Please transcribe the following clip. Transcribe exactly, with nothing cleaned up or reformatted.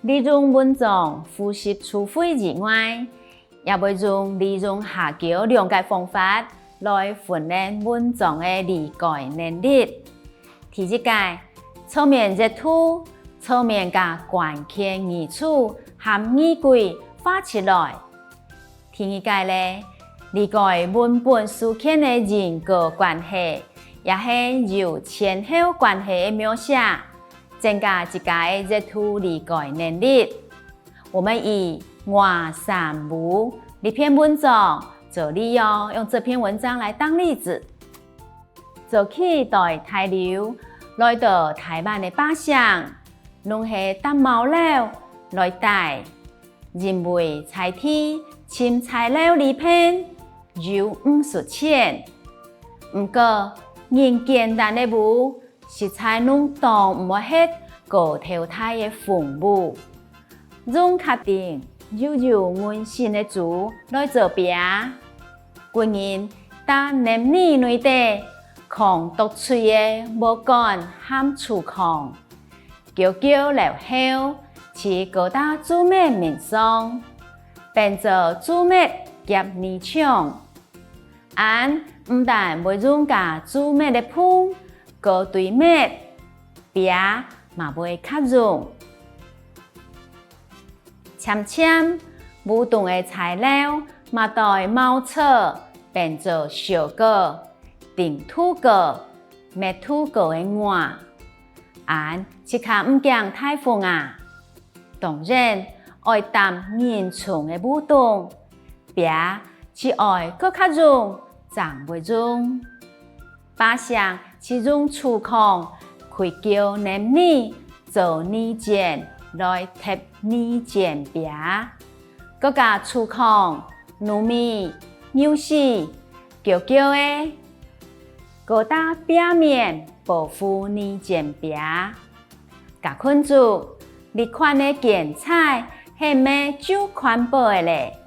利用文章複習詞彙以外，也會用利用下腳兩個方法來訓練文章个理解能力。第一個，側面閱讀，側面將關鍵語詞和語句畫出來。第二個咧，理解文本事件个因果關係，也係有前後關係个描寫，增加自家个閱讀理解能力。我們以外山屋這篇文章做例哦，用這篇文章來當例子。早期在大陸，來到臺灣个百姓，攏係搭茅寮來戴，因為在地尋材料利便，又毋使錢。毋過，恁簡單个屋，實在攏擋毋核高頭大个風雨。 用較定又有韌性个竹來做壁。軍人在林裡內底囥毒水个木管和粗糠，攪攪了後，就膏在竹篾面上，變做竹篾夾泥牆。恁毋但會用該竹篾个縫膏堆篾，壁嘛會較韌。 漸漸，屋棟个材料嘛對茅草變做燒膏、釘土膏、篾土膏个瓦。恁就較毋驚颱風啊！當然，愛擔恁重个屋棟，壁就愛過較韌，正會用。 百姓就用粗糠開攪泥泥做泥磚來疊泥磚壁，過加粗糠、糯米、牛屎攪攪仔，膏在壁面保護泥磚壁。 家近主，這款个建材係毋係就環保个咧？